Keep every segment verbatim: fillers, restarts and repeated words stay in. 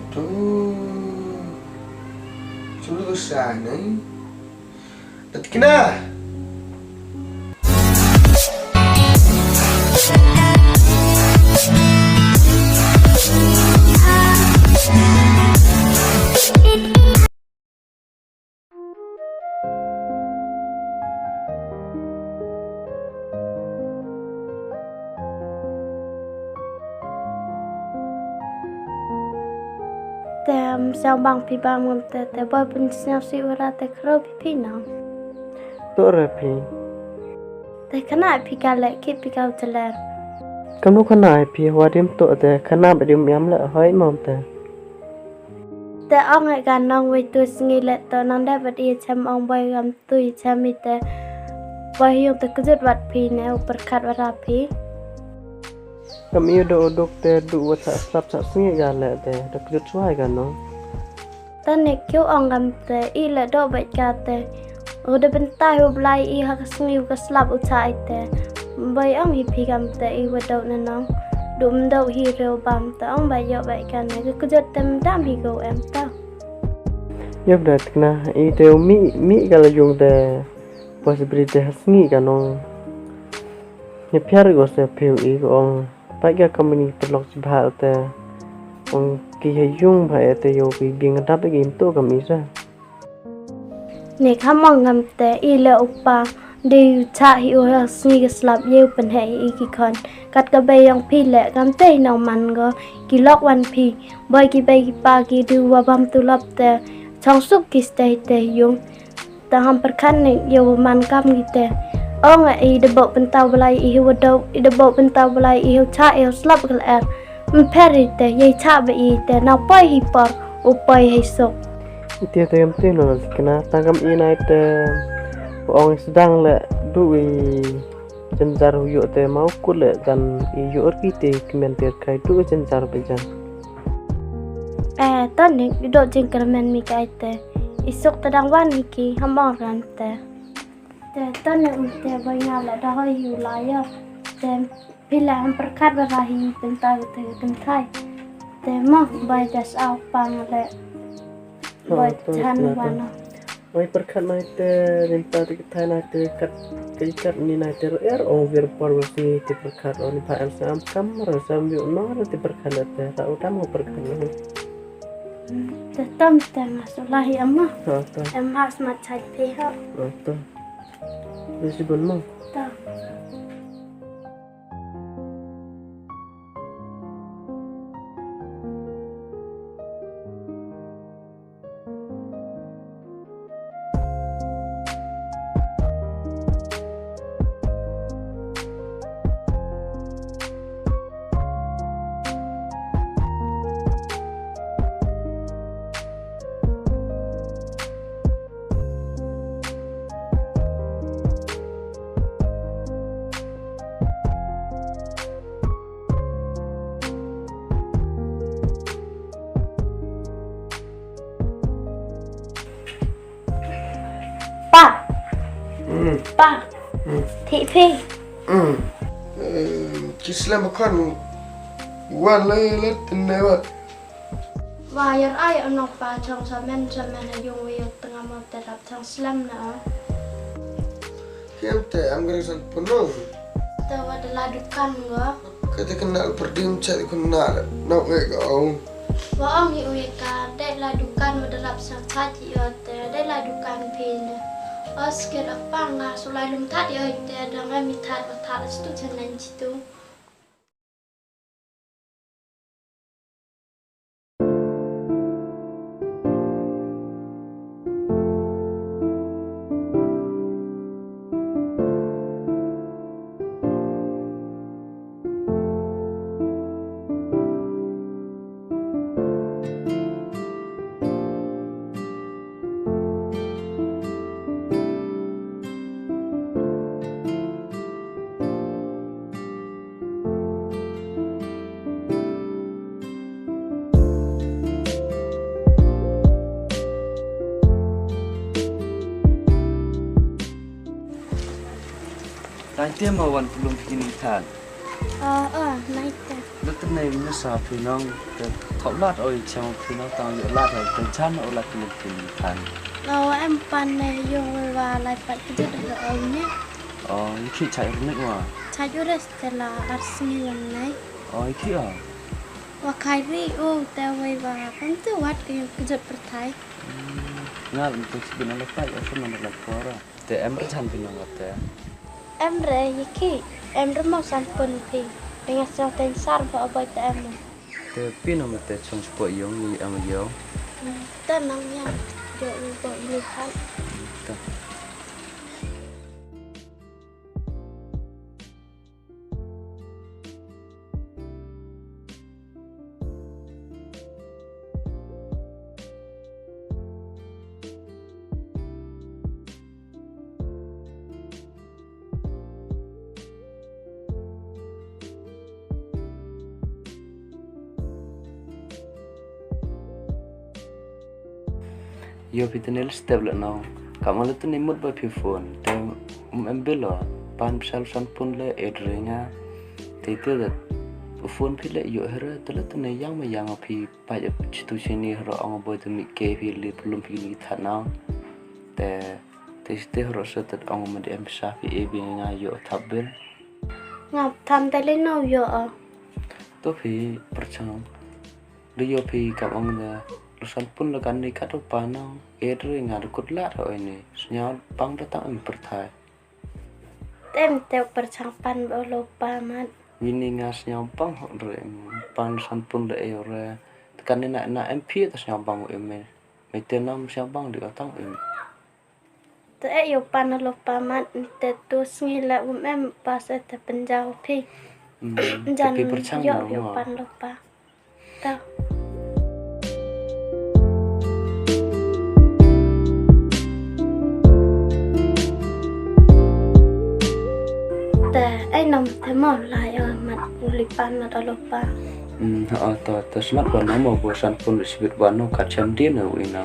Tu. Tu lu sa nai. Tatkna. Te, um, sngewbang phi bam ngam te, te boi pynsngew sih wara te khrew phi phi nong. To re phi. Te khynnah phi ka leh kit phi ka u jaler. Kam nu khynnah phi wa dim to te khynnah ba dim yam leh hoi mom te. Te ong e ka nong wei tu sngi leh to nang dei ba di chem ong boi gam tu i chem i te. Boi hiung te kjut wat phi ne u pyrkhat wara phi. Kam i do duk te du wat sa slap sa sngi ga leh te da kjut suai ga nong. Tane kyu ong gam te i le do bait ka te. U de bentai u blai i ha ka sngi u ka slap u cha i te. Boi ong hi phi gam te i wa do na nong. Du mdo hi reu bam te ong bai yo bai ka ne ka kjut te mdam hi go em ta. Yop da tkna i te u mi mi ka la yung te. Possibility ha sngi ka nong. Ni phiar go se phiu i go ong. Pat ka company paralok sibha te. Ong ki ha yung ba e te yo ki bing dap ki im to kam i sa. Ne kham ong ngam te i le u pa. De u cha hi u ha sngi ka slap ye u pynhe i ki khon. Kat ka bei yong phi le kam te i nong man go. Ki lok wan phi. Boi ki bei ki pa ki du wa bam tu lop te. Chong suk ki stay te yung. Te ham pyrkhat ne yow man kam ngi te. Ong i de bok pyntaw blai i hiu dok i de bok pyntaw blai i hiu cha i hiu slap gel er. Mpher i te yei cha ba i te na poi hi por u poi hi sok. I te te yam te no na sikna tangam i nai te. Ong i sedang le du i. Jynjar u ïoh te ma u kut leh dan i ïoh ki te kmen te kai tu jynjar ba jan. Eh, Tony, i dok jingkyrmen mi kai te. I suk te dang wan hi ki, ham ong ran te. Te Tony um te bai nga leh da hoi yu la ïa. Te phi leh ham pyrkhat ba ra hi pynta te kynthai. Te mo bai das au pa nga leh. Bai jan wan. Oi pyrkhat nai te rim ta te kthai nai te kat kai kat ni nai te er ong vir por wes ni te pyrkhat ong ni pha em sam kam ra sam yu no ra te pyrkhat nai te ra utam ho pyrkhat nai. Te tam te nga sulahi ama. Ha ta. Em has mat chai pe ha. Ha ta. Ni si bon mo. Ta. Pa. Hmm. Pa. Hmm. Thik phi. Hmm. Eh, ki slem khon. Wan lai lai tne wat. Wa yar ai anok pa chong samen samen ayung wi yot tengah mo terap chong slem na. Kiam te am gari san punung. Te wa de la dukan go. Kata kena perdim chat kena nak ngai go. Wa ong hi ui ka de la dukan wa de lap sang chat yo te de la dukan pin. Os ke apa nga sulai lum tat yo te dang mi tat wa tat stu chan nan chitu. Nai te ma wan pulung pini than. Ah, ah, nai te. Nai te nai mesa pinong te. Khop lad oi, chang phi nang tang ïoh lad oi, te chan oi lad phi nang phi nang than. Lo em pan ne ïoh wei wa lai pat kjut oi oi ne. Oh, ïa ki chai runik wa. Chai ures te la ar sngi wan ne. Oh, ïa ki ah. Wa khai ri u te wei wa kan tu wat ïoh kjut pyrthai. Hmm, ngal tu sibin ala pai, oi phi nang la pora. Te em re chan phi nang te. Em re ïa ki, em re mo san pun phi. Te nga sel ten sar ba bai te em. Te phi nang te chong spo yong ni em yong. Te nang ya, yo u bo ini kan. Te. Yo phi te ne step le no. Ka ma le te ne mut ba phi phone. Te um em bilo. Pan psal san pun le edringa. Te te da. U phone phi le yo here te le te ne yang ma yang phi pa ya chitu sini hero ong boy te mi ke phi le pulum phi ni that na. Te te te hero se te ong ma de em sa phi e bi nga yo thap bil. Nga tham te le no yo. To phi perchang. Ri yo phi kam ong da lu san pun la kan ni kat u pa nang. E ri nga da kut la ro ini. Sñiaw pang da tang em pyrthai. Tem te u pyrchang pan ba lo pa mat. Wini nga sñiaw pang ho ri em pan lu san pun da e re. Te kan ni na na em phi ta sñiaw pang em me. Me te nam sñiaw pang di ka tang em. Te e yo pan lo pa mat te tu sngi la um em pa se te penjau phi. Hmm, jan te phi perchang yo no yo ma. Pan lo pa. Ta. Te ai nam te mo la yo mat u li pan mat alo pa. Hmm, ha ta ta smat ba nam bo san pun sibit ba no ka chem di no wi na.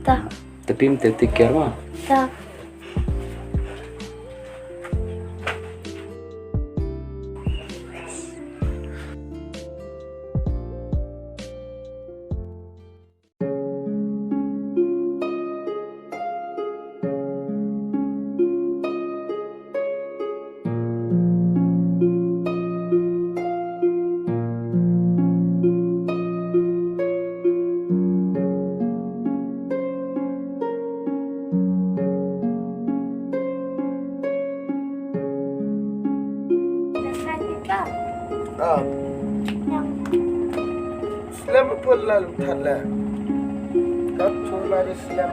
Ta. Te pim te ti ker ma. Ta. Ah. Slem pun la lum than la. Kap chula de slem.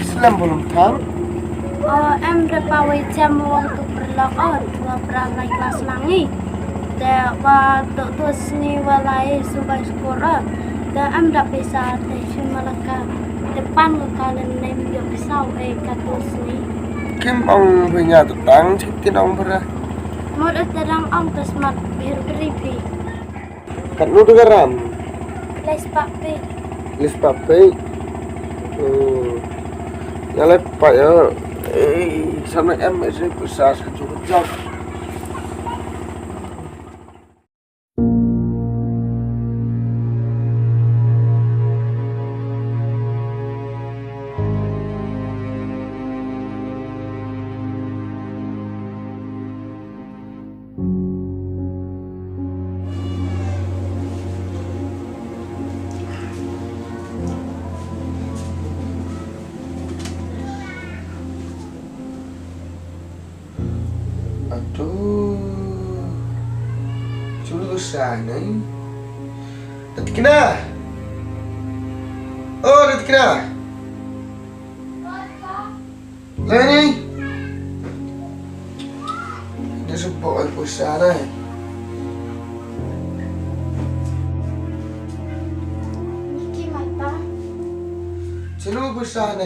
Slem bulum thang. O em re pa wei jam wang tu perlok o dua pra lai klas langi. Te wa tu tu sni wa lai subai skor o. Te em da pisa te shu malaka. Te pan ka kalen nem yo pisa e ka tu sni. Kim ong punya tetang chitin ong bera. Mut e terang ong te smat bir beri pi. Katno te ka ram? Lai spah pei. Lai spah pei. Hmm. Ïa lai pah ïa. Eh, sa na em eh, sa pisa sa ju ka jam. Aduh. Culu sana. Datikna. Oh, Datikna. Leni. Dia sebab aku sana. Iki mata. Culu aku sana.